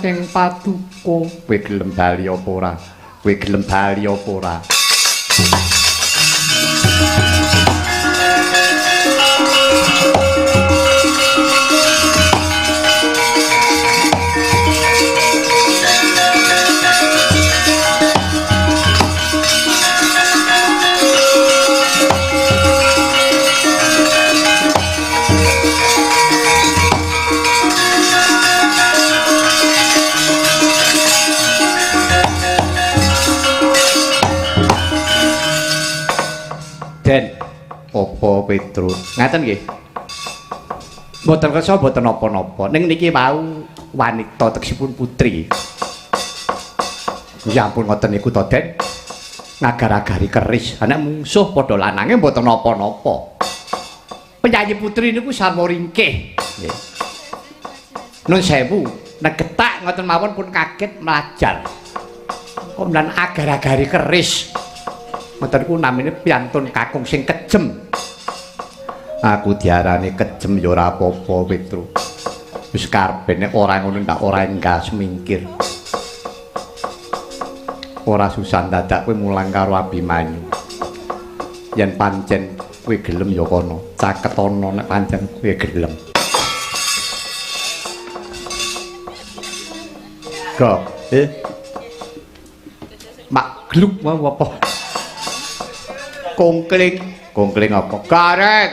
saking paduka. Kowe gelem bali apa ora? Kowe gelem bali apa ora? Den, apa Petro? Ngaten nggih. Mboten kersa mboten napa-napa. Ning niki wau wanita tegesipun putri. Ya ampun ngoten niku to, Den. Ngagar-agari keris. Nek mungsuh padha lanange mboten napa-napa. Penyanyi putri niku sarwa ringkih. Nggih. Nun sewu, negetak ngoten mawon pun kaget mlajar. Kok lan agar-agari keris. Ngoten niku namine piantun kakung sing kejem. Aku diarani kejem ya ora apa-apa, Petro. Wis karepe nek ora ngono ndak ora enggal semingkir. Ora susah dadak kowe mulang karo Abimanyu. Yen pancen kowe gelem ya kono, caketana nek pancen kowe gelem. Go, eh. Mak gluk mau apa? Kongkling, kongkling apa? Gareng.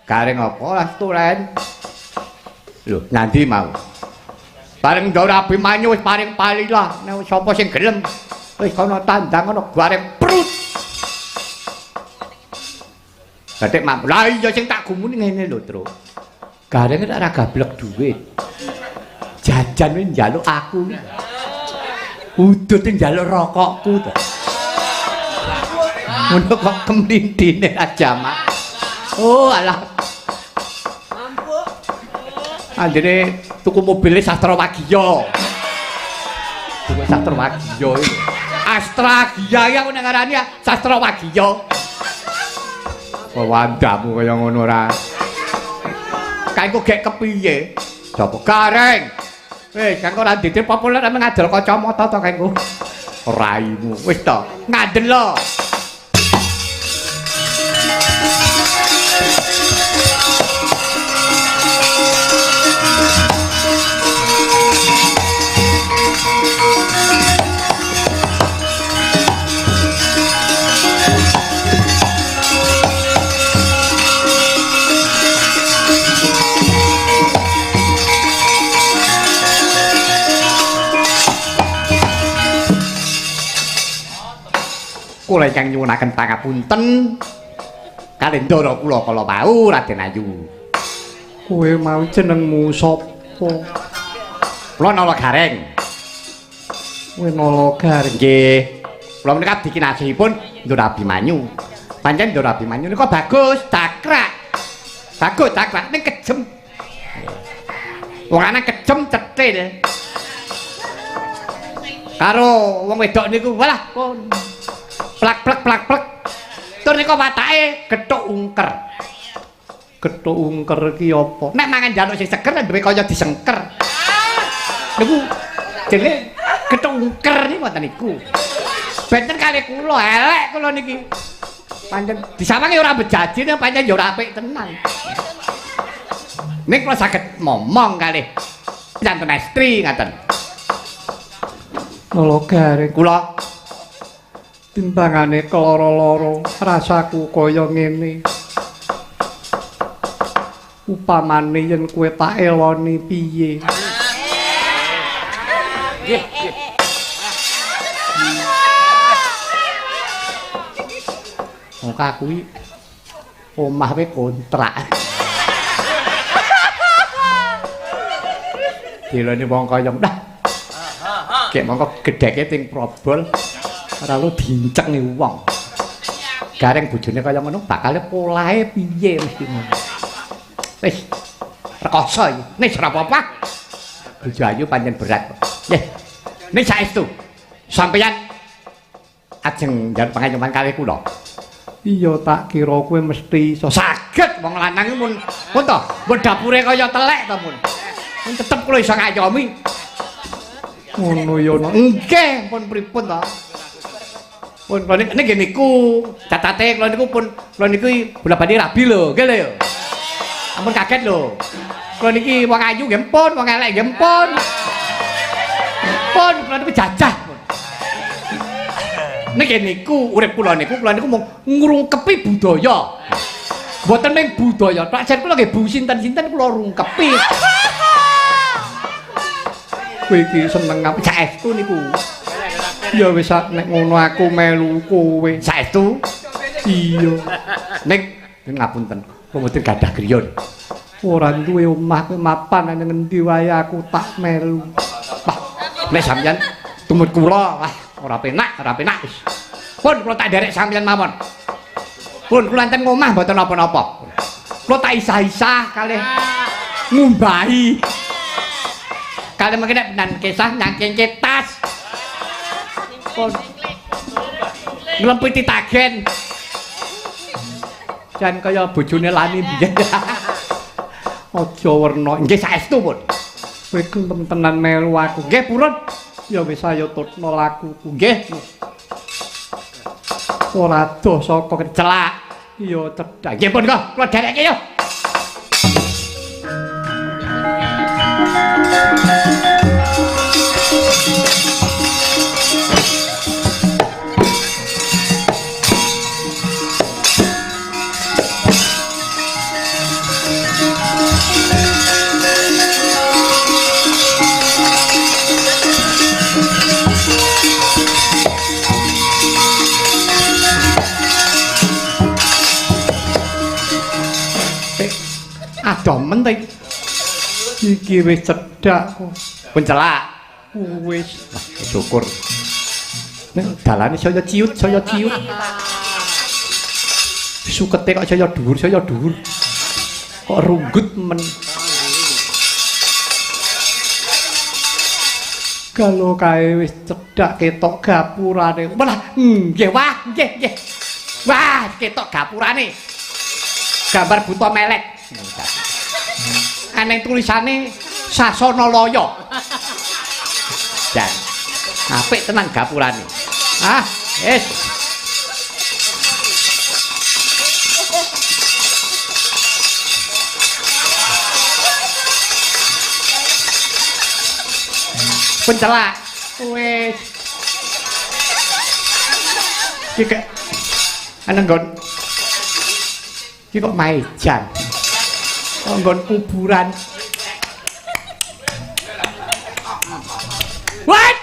Gareng apa lah tulen? Lho, nanti mau. Bareng Ndara Abimanyu wis paring palilah, nek sapa sing gelem wis kono tandang kono gareng prut. Batik mak. Lah iya sing tak gumuni ngene lho, Tru. Gareng ora gablek duit. Jajan wis njaluk aku. Udut njaluk rokokku to. Ngono kok kemlintine aja mak. Oh alah. Mampu. Andene tuku mobile Sastra Wagiya. Tuku Sastra Wagiya iki. Astra Gia iki aku nek ngarani Sastra Wagiya. Kok wandamu kaya ngono ora. Kae kok gek kepiye? Sapa Gareng? Wis, kang ora dite populer ame ngadol kacamata to kae. Raimu. Wis to, ngandel lo. Kula ingkang nyuwunaken pangapunten kalih ndara kula kala wau Raden Ayu. Kowe mau jenengmu sapa? Kula Nala Gareng. Kowe Nala Gareng? Nggih. Kula menika abdi kinasihipun Ndara Abimanyu. Pancen Ndara Abimanyu nika bagus, cakrak. Bagus cakrak ning kejem. Wong lanang kejem cetil. Karo wong wedok niku walah pun plak plak plak plak. Tur nika watake gethuk ungker. Gethuk ungker iki apa? Nek mangan njaluk sing seger nek duwe kaya disengker. Niku jenenge gethuk ungker niku ngoten niku. Benten kalih kula elek kula niki. Pancen disawangi ora bejaji nek pancen ya ora apik tenan. Ning kula saged momong kalih piantun estri ngaten. Nala Gareng kula timbangane keloro-loro rasaku kaya ngene. Upamane yen kowe tak eloni piye? Nggih. Wong kuwi omah we kontrak. Dilone wong kaya dah. Gek mongko gedheke ting probol. Ora lu dincengi wong. Gareng bojone kaya ngono bakale polahe piye mesti ngono. Wis rekoso iki. Nis ora apa-apa. Bojo ayu pancen berat kok. Nggih. Ning saestu sampeyan ajeng njaluk pangayoman kalih kula. Iya tak kira kowe mesti iso. Saged wong lanang mun pun to, mun dapure kaya telek to mun. Mun tetep kula iso ngayomi. Ngono ya ana. Nggih, pun pripun to? Pun kula niki nggih niku catate kula niku pun kula niku bola-bali rabi lho, nggih lho ya. Ampun kaget lho. Kula niki wong ayu nggih pun, wong elek nggih pun. Pun kula niku jajah pun. Niki niku urip kula niku mung ngrungkepi budaya. Mboten mung budaya tok, jan kula nggih bu sinten-sinten kula rungkepi. Kowe iki seneng apa Saestu niku. Ya wis nek ngono aku melu kowe. Saestu? Iya. Ning ngapunten, kula mboten gadah griya. Ora duwe omah kowe mapan nang ngendi wae aku tak melu. Wah, nek sampeyan tumut kula, wah ora penak, ora penak wis. Pun kula tak nderek sampeyan mawon. Pun kula enten ngomah mboten napa-napa. Kula tak isah-isah kalih ngumbahi. Kalih mengke nek nan kesah nyangkengke tas. Pun nglempiti tagen. Jan kaya bojone Lani biyen. Aja werna. Nggih saestu pun. Kowe gelem tenan melu aku. Nggih purun. Ya wis ayo tutno lakuku. Nggih. Ora adoh saka Celak. Ya cedhak. Nggih pun kok, kula dherekke yo. Adomen ta iki. Iki wis cedhak kok. Pun celak. Wis. Wah, syukur. Nek dalane saya ciut, saya ciut. Sukete kok saya dhuwur, saya dhuwur. Kok runggut men. Kalau kae wis cedhak ketok gapurane. Walah, nggih wah, nggih, nggih. Wah, ketok gapurane. Gambar buta melek. Aneh tulisane Sasana Laya. Jan. Apik tenan gapurane. Ah, wis. Pencelak. Wis. Iki kek ana nggon. Iki kok maejan. Kok nggon kuburan. What?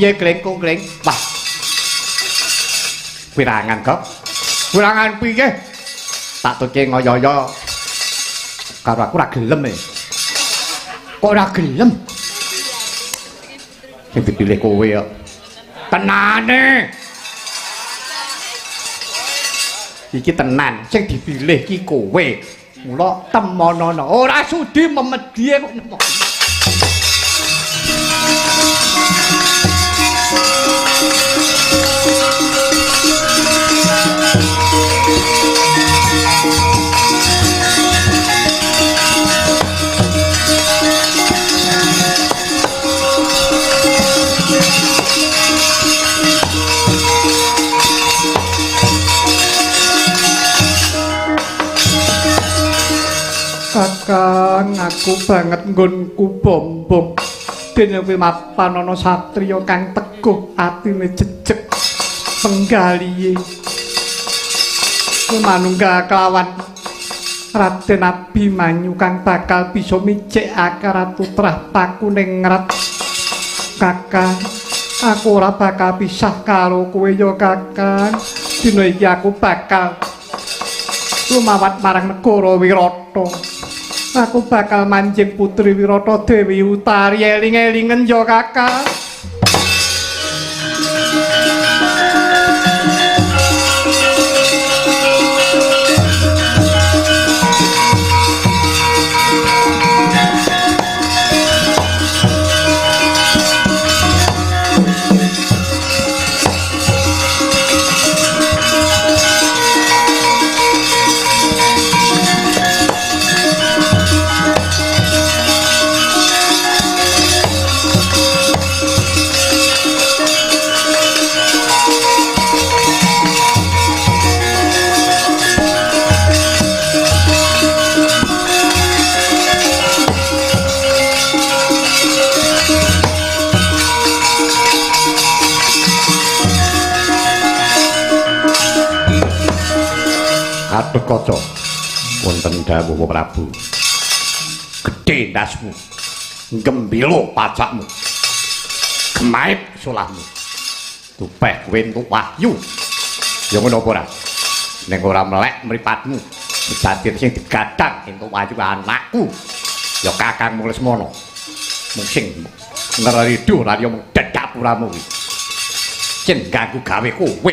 Piye klengkung-kleng? Wah. Wirangan kok. Wirangan piye? Tak tuke ngoyo-yo. Karo aku ora gelem e. Kok ora gelem? Sing dipilih kowe kok. Tenane. Iki tenan, sing dipilih ki kowe. Mula temonono. Ora sudi memedhi kok nemu. Kakang, aku banget nggonku bombong. Dene kowe mapan ana satriya kang teguh atine jejeg penggalihe. Kowe manunggal kelawan Raden Abimanyu kang bakal bisa mijikake Ratu Trah Pakuningrat. Kakang, aku ora bakal pisah karo kowe ya, Kakang. Dina iki aku bakal lumawat marang negara Wirata. Aku bakal manjing Putri Wirata Dewi Utari eling-elingen ya Kakang. Gatotkaca, wonten dawuh Prabu. Gedhe ndasmu, gembilo pacakmu, gemaip sulahmu. Tupeh kowe entuk wahyu. Ya ngono apa ora? Ning ora melek mripatmu, sejatine sing digadang entuk wahyu anakku. Ya kakangmu Lesmana. Mung sing ngreridu ora ya mung dedak puramu kuwi. Yen ganggu gawe kowe.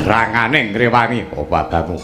Gerangane ngrewangi obatamu.